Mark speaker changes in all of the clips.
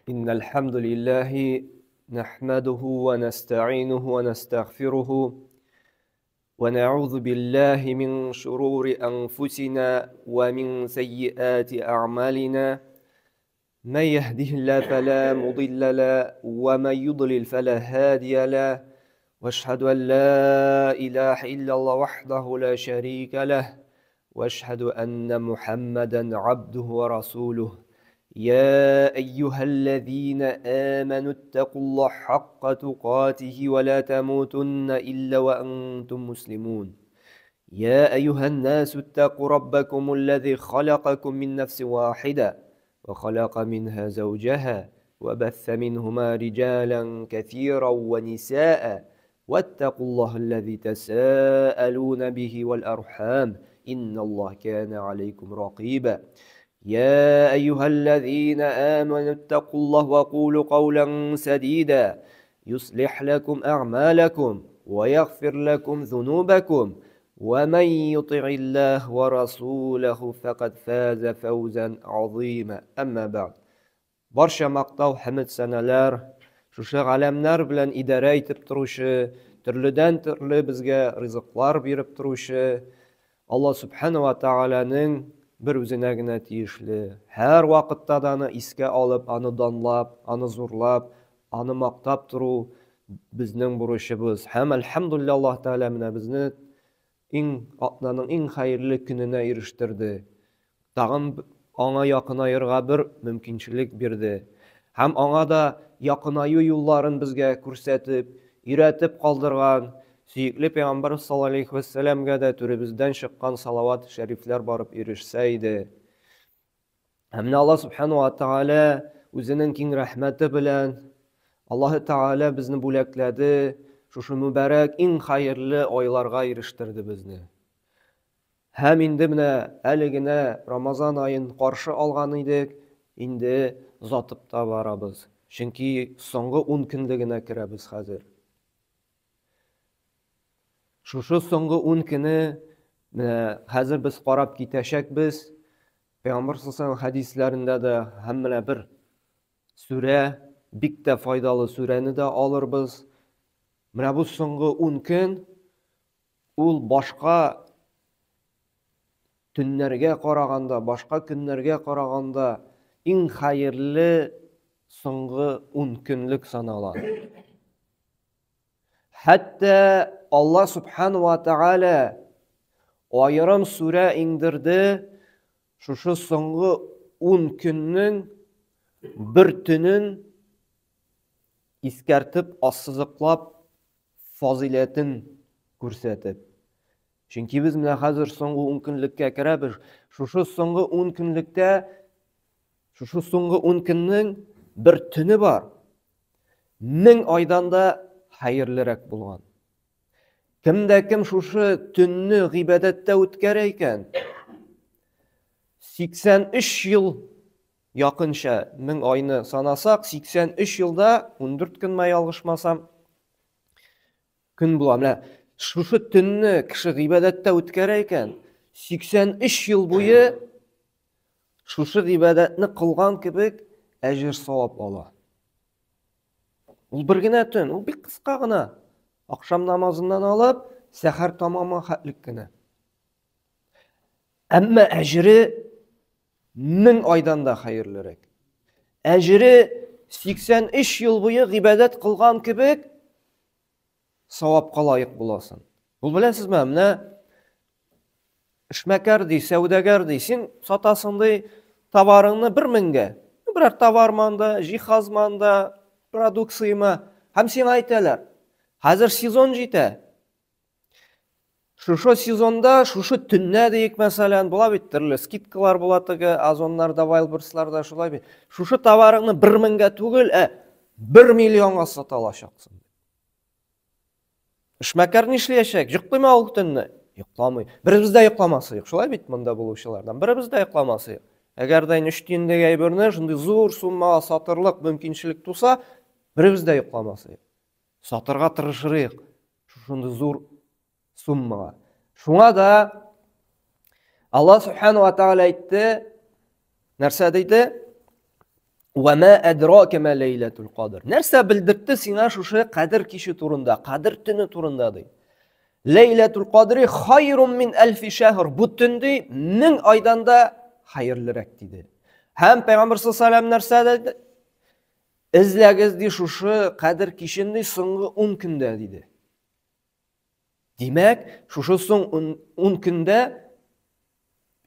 Speaker 1: إن الحمد لله نحمده ونستعينه ونستغفره ونعوذ بالله من شرور أنفسنا ومن سيئات أعمالنا من يهده الله فلا مضل له ومن يضلل فلا هادي له واشهد أن لا إله إلا الله وحده لا شريك له واشهد أن محمدا عبده ورسوله يا أيها الذين آمنوا اتقوا الله حق تقاته ولا تموتن إلا وأنتم مسلمون يا أيها الناس اتقوا ربكم الذي خلقكم من نفس واحدة وخلق منها زوجها وبث منهما رجالا كثيرا ونساء واتقوا الله الذي تساءلون به والأرحام إن الله كان عليكم رقيبا يا أيها الذين آمنوا اتقوا الله وقولوا قولا سديدا يصلح لكم أعمالكم ويغفر لكم ذنوبكم ومن يطع الله ورسوله فقد فاز فوزا عظيما أما بعد Барча мактау, хәмед-сәналар шушы галәмнәр белән идарә итеп торучы, төрледән-төрле безгә ризыклар биреп торучы Алла Сүбхәнә вә Тәгаләнең бер үзенә генә тиешле. Һәр вакытта да аны искә алып, аны данлап, аны зурлап, аны мактап тору безнең бурычыбыз. Һәм, әлхәмдүлилләһ, Аллаһ Тәгалә менә безне иң атнаның иң хәерле көненә ирештерде. Тагын аңа якынаерга бер мөмкинчелек бирде. Һәм аңа да якынаю юлларын безгә күрсәтеп, өйрәтеп калдырган сөекле Пәйгамбәрбез саллаллаһу алейһи вә сәлләмгә дә түребездән чыккан салават шәрифләр барып ирешсә иде. Һәм менә Аллаһ Субхану ва Тааля үзенең киң рәхмәте белән Аллаһы Тааля безне бүләкләде, шушы мөбарәк иң хәерле айларга ирештерде безне. Һәм инде менә әле генә Рамазан аен каршы алган идек, инде озатып та барабыз. Чөнки соңгы ун көнлегенә керәбез хәзер. Шушы соңгы ун көне менә хәзер без карап китәчәкбез. Пәйгамбәр саллаллаху хәдисләрендә дә һәм менә бер сүрә, бик тә файдалы сүрәне дә алырбыз. Менә бу соңгы ун көн Ул башка төннәргә караганда, башка көннәргә караганда иң хәерле соңгы ун көнлек санала. Хәтта Алла Субхану ва Тааля аерым сүрә иңдерде, шушы соңгы ун көннең бер төнен искәртеп, ассызыклап фазыйләтен күрсәтеп. Чөнки без менә хәзер соңгы ун көнлеккә керәбез. Шушы соңгы ун көнлектә, шушы соңгы ун көннең бер төне бар. Мең айдан да хәерлерәк булган. Кем дә кем шушы төнне гыйбадәттә үткәрә икән, 83 ел якынча мең айны санасак, 83 елда 14 көнмә ялгышмасам, көн була. Менә шушы төнне кеше гыйбадәттә үткәрә икән, 83 ел буе шушы гыйбадәтне кылган кебек әҗер савап ала. Ул бер генә төн, ул бик кыска гына. Ахшам намазыннан алып, сәхәр тамамы хәтлек кенә. Әмма әҗере мең айдан да хәерлерәк. Әҗере 83 ел буе гыйбадәт кылган кебек савапка лаек буласың. Ул беләсезме, менә эшмәкәр ди, сәүдәгәр ди, син сатасың ди товарыңны бер меңгә. Берәр товар манда, җиһаз манда, продукцияме. Һәм сиңа әйтәләр, хәзер сезон җитә. Шушы сезонда, шушы төннә диек, мәсәлән, була бит төрле скидкалар була теге Озоннарда, Вайлдберрисларда шулай бит. Шушы товарыңны бер меңгә түгел, ә бер миллионга сата алачаксың. Эшмәкәр нишләячәк? Йоклыймы ул төнне? Йокламый. Беребез дә йокламасы юк. Шулай бит монда булучылардан. Беребез дә йокламасы юк. Әгәр дә өч тиенлек әйберне шундый зур суммага сатырлык мөмкинчелек туса, беребез дә йокламасы юк. Сатырга тырышырык шушындый зур суммага. Шуңа да Алла Субхану ва Тааля әйтте, нәрсә диде? Ва ма адрака ма ләйләтул кадр. Нәрсә белдертте сиңа шушы кадер киче турында, кадер төне турында ди. Ләйләтул кадри хайрун мин әлфи шәһр. Бу төн ди 1000 айдан да хәерлерәк диде. Һәм Пәйгамбер саллаллаху алейһи нәрсә диде? Эзләгез ди шушы кадер кичен ди соңгы 10 көндә диде. Димәк, шушы соң 10 көндә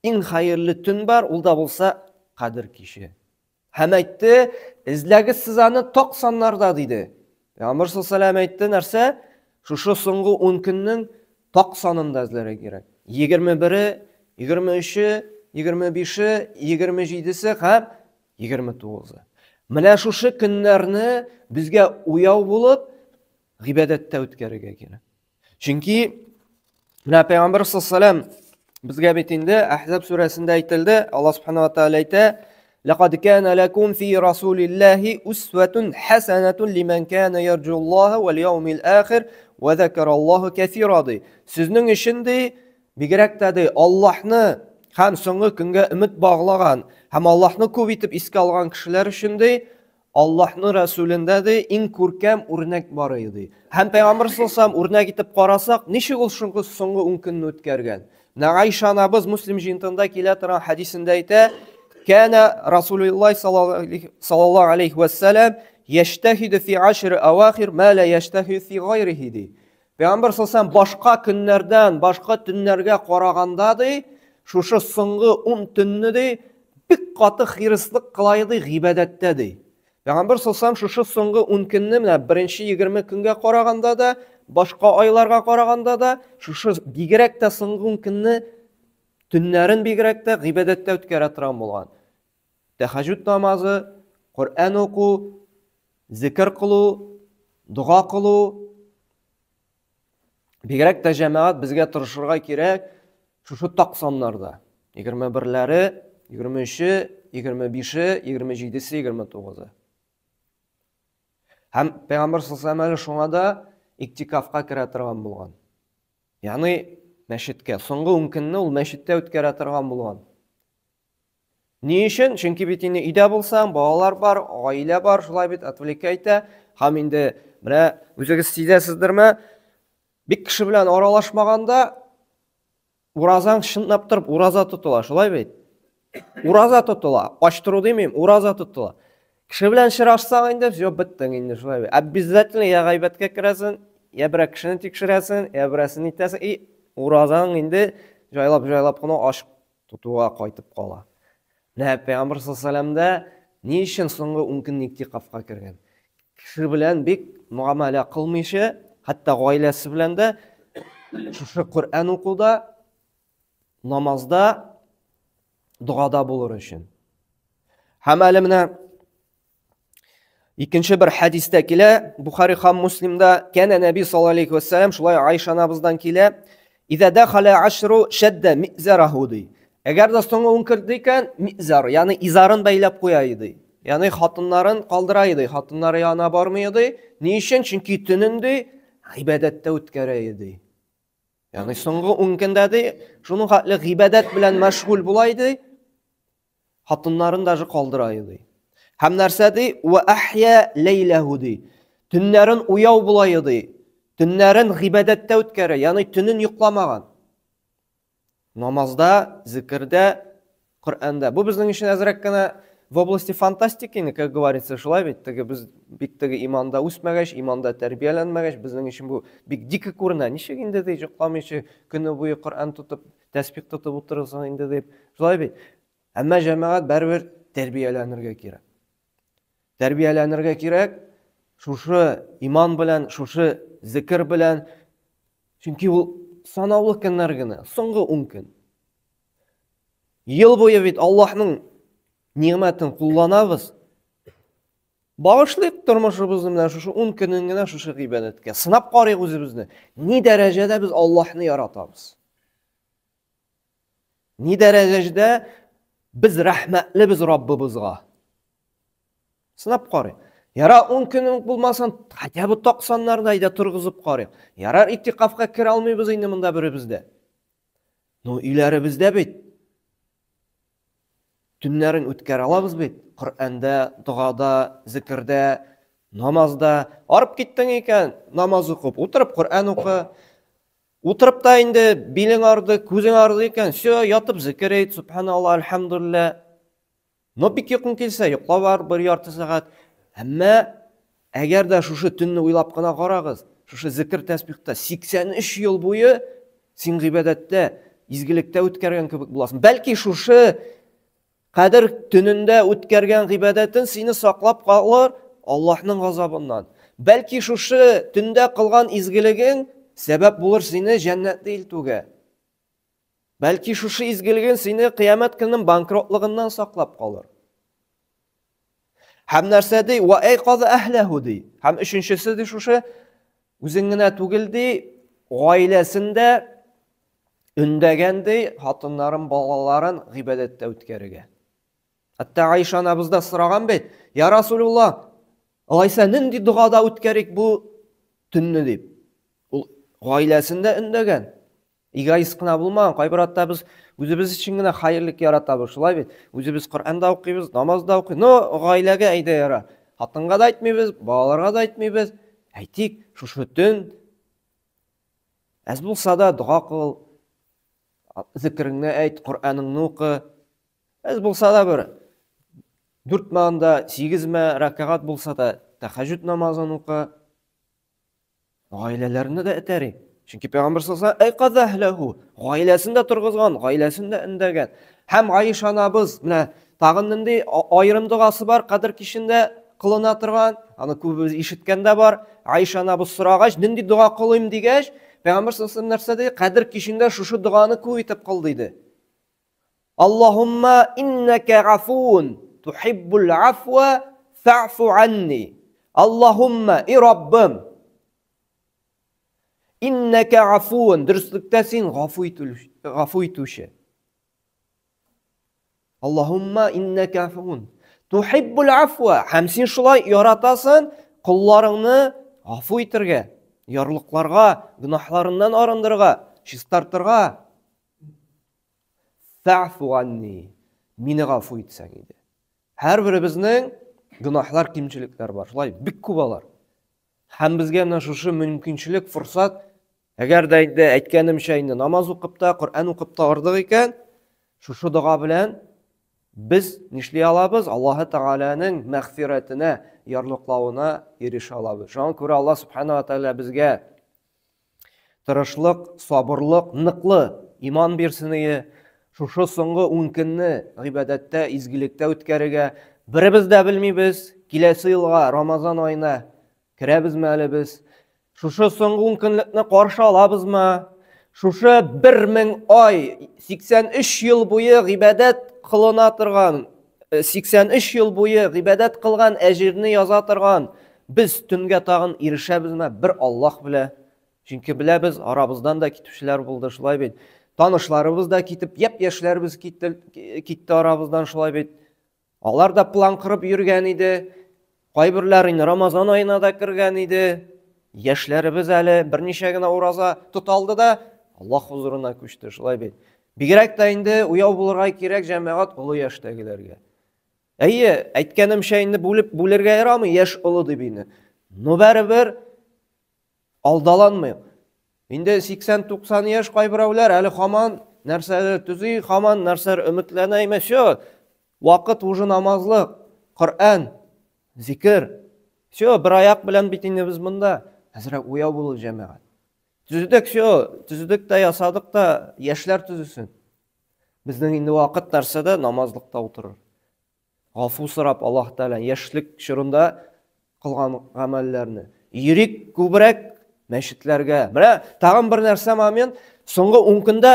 Speaker 1: иң хәерле төн бар, ул да булса Кадер киче. Һәм әйтте, эзләгез сез аны ток саннарда, диде. Пәйгамбер саллаллаху әйтте, нәрсә? Шушы соңгы 10 көннең ток санында эзләргә кирәк. 21-е, 23-е, 25-е, 27-се һәм 29-ы. Менә шушы көннәрне безгә уяу булып, гыйбадәттә үткәрергә кирәк. Чөнки менә Пәйгамбер саллаллаху безгә бит инде Әхзаб сүрәсендә әйтелде, Аллаһ субхана ва тааля әйтә: "Лакад кана лакум фи расулиллаһи усватун хасанатун лиман кана ярҗуллаһа вал яумил ахир ва закараллаһу касира" ди. Сезнең өчен ди, бигрәк тә ди, Аллаһны һәм соңгы көнгә өмет баглаган һәм Аллаһны күп итеп искә алган кешеләр өчен ди, Аллаһның Рәсүлендә ди иң күркәм үрнәк бар иде. Һәм Пәйгамбер саллаллаху үрнәк итеп карасак, ничек ул шуңгы соңгы ун көнне үткәргән? Менә Айша анабыз Муслим җыентында килә торган хәдисендә әйтә, Кәнә Расулуллаһ саллаллаһу алейхи ва саллям яштахиду фи ашр авахир ма ла яштахиду фи гайрихи ди. Пәйгамбер саллаллаху башка көннәрдән, башка төннәргә караганда ди, шушы соңгы 10 төнне ди, бик каты хирыслык кыла иде гыйбадәттә ди. Пәйгамбер саллаллаху шушы соңгы 10 көнне менә беренче 20 көнгә караганда да, башка айларга караганда да, шушы бигрәк тә соңгы 10 көнне төннәрен бигрәк тә гыйбадәттә үткәрә торган булган. Тәхәҗүд намазы, Коръән уку, зикер кылу, дога кылу. Бигрәк тә җәмәгать безгә тырышырга кирәк шушы так саннарда. 21-ләре, 23-е, 25-е, 27-се, 29-ы. Һәм Пәйгамбер саллаллаху әле шуңа да иктикафка керә торган булган. Ягъни мәчеткә. Соңгы 10 көнне ул мәчеттә үткәрә торган булган. Ни өчен? Чөнки бит инде өйдә булсаң, балалар бар, гаилә бар, шулай бит отвлекать итә. Һәм инде менә үзегез сизәсездерме, бик кеше белән аралашмаганда уразаң чынлап торып ураза тотыла, шулай бит? Ураза тотыла. Ач тору димим, ураза тотыла. Кеше белән чырашсаң инде, все, беттең инде, шулай бит. Обязательно я гайбәткә керәсең, я берәр кешене тикшерәсең, я берәрсен итәсең, и уразаң инде җайлап-җайлап кына ачып тотуга кайтып кала. Менә Пәйгамбер саллаллаху дә ни өчен соңгы 10 көн иктикафка кергән? Кеше белән бик муамәлә кылмыйча, хәтта гаиләсе белән дә шушы Коръән укуда, намазда, догада булыр өчен. Һәм әле менә Икенче бер хәдистә килә, Бухари һәм Муслимда, кәнә Нәби саллаллаху алейхи вәссәлам, шулай Айша анабыздан килә, Иза дахала ашру шадда мизараху ди. Әгәр дә соңгы ун керде икән, мизар, ягъни изарын бәйләп куя иде. Ягъни хатыннарын калдыра иде, хатыннары янына бармый иде. Ни өчен? Чөнки төнен ди гыйбадәттә үткәрә иде. Ягъни соңгы ун көндә ди, шуның хәтле гыйбадәт белән мәшгуль була иде. Хатыннарын даже калдыра иде. Һәм нәрсә ди? Ва ахья ләйләһу ди. Төннәрен уяу була иде. Төннәрен гыйбадәттә үткәрә, ягъни төнен йокламаган. Намазда, зикердә, Коръәндә. Бу безнең өчен әзрәк кенә в области фантастики, как говорится, шулай бит, теге без бик теге иманда үсмәгәч, иманда тәрбияләнмәгәч, безнең өчен бу бик дико күренә. Ничек инде ди, йокламыйча көне буе Коръән тотып, тәсбих тотып утырырсың инде дип. Шулай бит. Әмма җәмәгать барыбер тәрбияләнергә кирәк. Тәрбияләнергә кирәк шушы иман белән, шушы зикер белән. Чөнки ул санаулы көннәр генә, соңгы 10 көн. Ел буе бит Аллаһның нигъмәтен кулланабыз. Багышлыйк тормышыбызны менә шушы 10 көнен генә шушы гыйбадәткә. Сынап карыйк үзебезне. Ни дәрәҗәдә без Аллаһны яратабыз? Ни дәрәҗәдә без рәхмәтле без Раббыбызга? Сынап карыйк. Яра 10 көн үк булмасын, хотя бы 90-нарда әйдә торгызып карыйк. Ярар, иттикафка керә алмыйбыз инде монда беребез дә. Но өйләребездә бит. төннәрен үткәрә алабыз бит. Коръәндә, догада, зикердә, намазда. Арып киттең икән, намаз укып, утырып Коръән укы. Утырып та инде билең арды, күзең арды икән, все, ятып зикер әйт, субханалла, альхамдулилла. Но бик йокың килсә, йокла бар бер ярты сәгать. Әмма әгәр дә шушы төнне уйлап кына карагыз, шушы зикер тәсбихта 83 ел буе син гыйбадәттә, изгелектә үткәргән кебек буласың. Бәлки шушы Кадер төнендә үткәргән гыйбадәтен сине саклап калыр Аллаһның газабыннан. Бәлки шушы төндә кылган изгелегең сәбәп булыр сине җәннәтле илтүгә. Бәлки шушы изгелеген сине кыямәт көненең банкротлыгыннан саклап калыр. Һәм нәрсә ди? Ва айқаза әһләһу ди. Һәм өченчесе ди шушы үзен генә түгел ди, гаиләсен дә өндәгән ди, хатыннарын, балаларын гыйбадәттә үткәрергә. Хәтта Айша анабыз да сораган бит, Я Расулулла, алайса нинди догада үткәрик бу төнне дип. Ул гаиләсен дә өндәгән. Эгоист кына булмаган. Кайбер атта без үзебез өчен генә хәерлек яратабыз, шулай бит? Үзебез Коръән дә укыйбыз, намаз да укыйбыз. Но гаиләгә әйдә яра. Хатынга да әйтмибез, балаларга да әйтмибез. Әйтик, шушы төн әз булса да дога кыл, зикереңне әйт, Коръәнеңне укы. Әз булса да бер дүртме анда, сигезме рәкәгать булса да тәхәҗүд намазын укы. Гаиләләрне дә этәри. Чөнки Пәйгамбер саллаллаху алейһи ва әһләһу, гаиләсен дә торгызган, гаиләсен дә өндәгән. Һәм Аиша анабыз менә тагын нинди аерым догасы бар Кадер кичендә кылына торган, аны күбебез ишеткән дә бар. Аиша анабыз сорагач, нинди дога кылыйм дигәч, Пәйгамбер саллаллаху алейһи нәрсә диде? Кадер кичендә шушы доганы күп итеп кыл диде. Аллаһумма иннәкә гафуун тухиббул афва фәгъфу анни. Аллаһумма, и Раббым, иннәкә гафуун, дөреслектә син гафу гафу итүче. Аллаһумма иннәкә гафуун тухиббул афва, һәм син шулай яратасың колларыңны гафу итәргә, ярлыкларга, гөнаһларыннан арындырырга, чистартырга. Фәгъфу анни. Мине гафу итсәң иде. Һәрберебезнең гөнаһлар, кимчелекләр бар. Шулай бик күп алар. Һәм безгә менә шушы мөмкинчелек, форсат, әгәр дә инде әйткәнемчә инде намаз укып та, Коръән укып та ардык икән, шушы дога белән без нишли алабыз? Аллаһы Тәгаләнең мәгъфирәтенә, ярлыклавына ирешә алабыз. Шуңа күрә Аллаһ Субхана ва Тәгалә безгә Тырышлык, сабырлык, ныклы иман бирсен ие. Шушы соңгы ун көнне гыйбадәттә, изгелектә үткәрергә. Беребез дә белмибез, киләсе елга Рамазан аена керәбезме әле без? Шушы соңгы ун көнлекне каршы алабызмы? Шушы 1000 ай, 83 ел буе гыйбадәт кылына торган, 83 ел буе гыйбадәт кылган әҗирне яза торган без төнгә тагын ирешәбезме? Бер Аллаһ белә. Чөнки беләбез, арабыздан да китүчеләр булды, шулай бит. Танышларыбыз да китеп, япь-яшьләребез китте, китте арабыздан, шулай бит. Алар да план корып йөргән иде. Кайберләр инде Рамазан аена да кергән иде. Яшьләребез әле берничә генә ураза тота алды да, Аллаһ хузурына күчте, шулай бит. Бигрәк тә инде уяу булырга кирәк җәмәгать олы яшьтәгеләргә. Әйе, әйткәнемчә инде бүлеп бүлергә ярамый, яшь олы дип инде. Но бәребер алдаланмыйк. Инде 80-90 яшь кайберәүләр әле хаман нәрсәдер төзи, хаман нәрсәдер өметләнә, имә все. Вакыт уже намазлык, Коръән, зикер. Все, бер аяк белән бит инде без монда. Әзрәк уяу булыйк, җәмәгать. Төзедек, все, төзедек тә, ясадык та, яшьләр төзесен. Безнең инде вакыт нәрсәдә намазлыкта утырыр. Гафу сорап Аллаһ Тәгалә яшьлек чорында кылган гамәлләрне. Йөрик күбрәк мәчетләргә. Менә тагын бер нәрсә момент, соңгы 10 көндә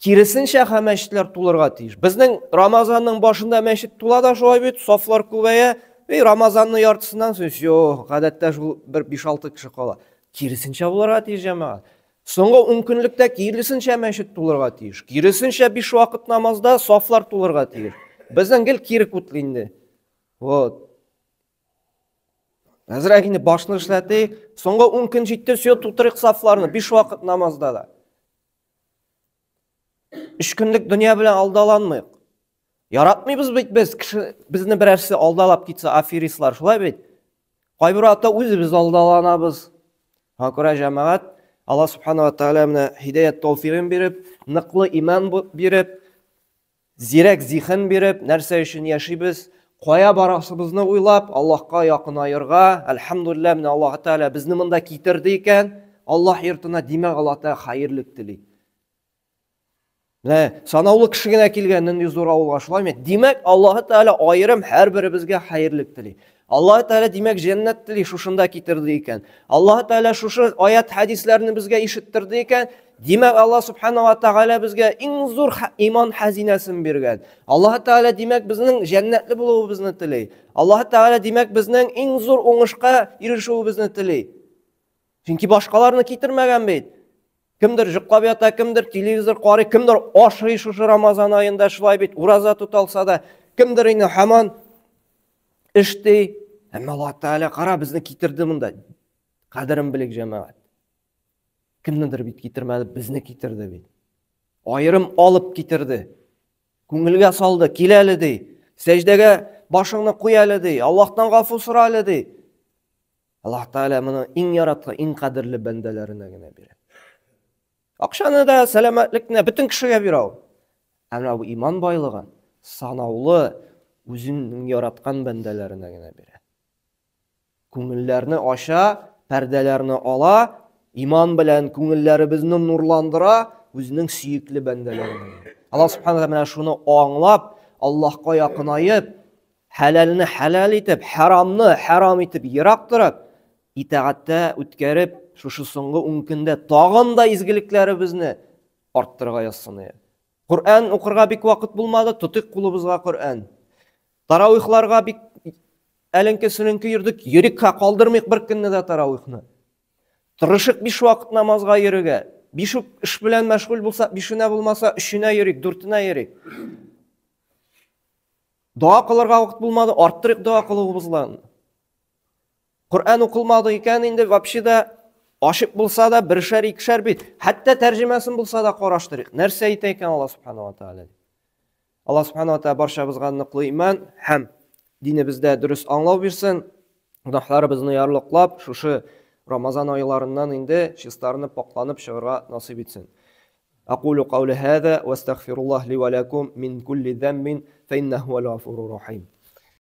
Speaker 1: киресенчә һәм мәчетләр тулырга тиеш. Безнең Рамазанның башында мәчет тула да шулай бит, сафлар күбәя. И Рамазанның яртысыннан соң все, гадәттә шул бер 5-6 кеше кала. Киресенчә булырга тиеш, җәмәгать. Соңгы ункөнлектә киресенчә мәчет тулырга тиеш. Киресенчә биш вакыт намазда сафлар тулырга тиеш. Безнең гел кире күтле инде. Вот. Әзрәк инде башны эшләтик. Соңгы ун көн җитте, все, тутырыйк сафларны биш вакыт намазда да. Өч көнлек дөнья белән алдаланмыйк. Яратмыйбыз бит без, кеше безне берәрсе алдалап китсә, аферистлар, шулай бит? Кайбер вакытта үзебез алдаланабыз. Шуңа күрә җәмәгать, Аллаһ субхана ва тааля менә һидаят тәүфигын биреп, ныклы иман биреп, зирәк зиһен биреп, нәрсә өчен яшибез, кая барасыбызны уйлап, Аллаһка якынаерга, әлхәмдулилла, менә Аллаһ Тәгалә безне монда китерде икән, Аллаһ йортына, димәк, Аллаһ Тәгалә хәерлек тели. Менә санаулы кеше генә килгән нинди зур авылга, шулаймы? Димәк, Аллаһ Тәгалә аерым һәрберебезгә хәерлек тели. Аллаһ Тәгалә, димәк, җәннәт тели, шушында китерде икән. Аллаһ Тәгалә шушы аят хәдисләрне безгә ишеттерде икән, димәк, Аллаһ Субхана ва Тәгалә безгә иң зур иман хәзинәсен биргән. Аллаһ Тәгалә, димәк, безнең җәннәтле булуыбызны тели. Аллаһ Тәгалә, димәк, безнең иң зур уңышка ирешүебезне тели. Чөнки башкаларны китермәгән бит. Кемдер йоклап ята, кемдер телевизор карый, кемдер ашый шушы Рамазан аенда шулай бит, ураза тота алса да, кемдер инде һаман эшли. Әмма Аллаһ Тәгалә кара безне китерде монда. Кадерен белик, җәмәгать. Кемнедер бит китермәде, безне китерде бит. Аерым алып китерде. Күңелгә салды, кил әле ди. Сәҗдәгә башыңны куй әле ди. Аллаһтан гафу сора әле ди. Аллаһ Тәгалә моны иң яраткан, иң кадерле бәндәләренә генә бирә. Акчаны да, сәламәтлекне бөтен кешегә бирә ул. Ә менә бу иман байлыгын санаулы үзенең яраткан бәндәләренә генә бирә. Күңелләрне ача, пәрдәләрне ала, иман белән күңелләребезне нурландыра, үзенең сөекле бәндәләренә. Аллаһ субхана менә шуны аңлап, Аллаһка якынаеп, Хәләлне хәләл итеп, хәрамны хәрам итеп ерак торып, итагатьтә үткәреп, шушы соңгы ун көндә тагын да изгелекләребезне арттырырга язсын. Коръән укырга бик вакыт булмады, тотыйк кулыбызга Коръән. Таравихларга бик әленке-селенке йөрдек, йөрик ха, калдырмыйк бер көнне дә таравихны. Тырышык биш вакыт намазга йөрергә. Биш үк эш белән мәшгуль булсак, бишенә булмаса, өченә йөрик, дүртенә йөрик. Дога кылырга вакыт булмады, арттырыйк дога кылуыбызны. Коръән укылмады икән инде вообще да ачык булса да бершәр, икешәр бит, хәтта тәрҗемәсен булса да караштырыйк. Нәрсә әйтә икән Алла субхана ва тааля? Алла субхана ва тааля барчабызга ныклы иман һәм динебездә дөрес аңлау бирсен. Гөнаһларыбызны ярлыклап, шушы Рамазан айларыннан инде чистарынып, пакланып чыгарга насыйп итсен. أقول قولي هذا واستغفر الله لي ولكم من كل ذنب فإنه هو الغفور الرحيم.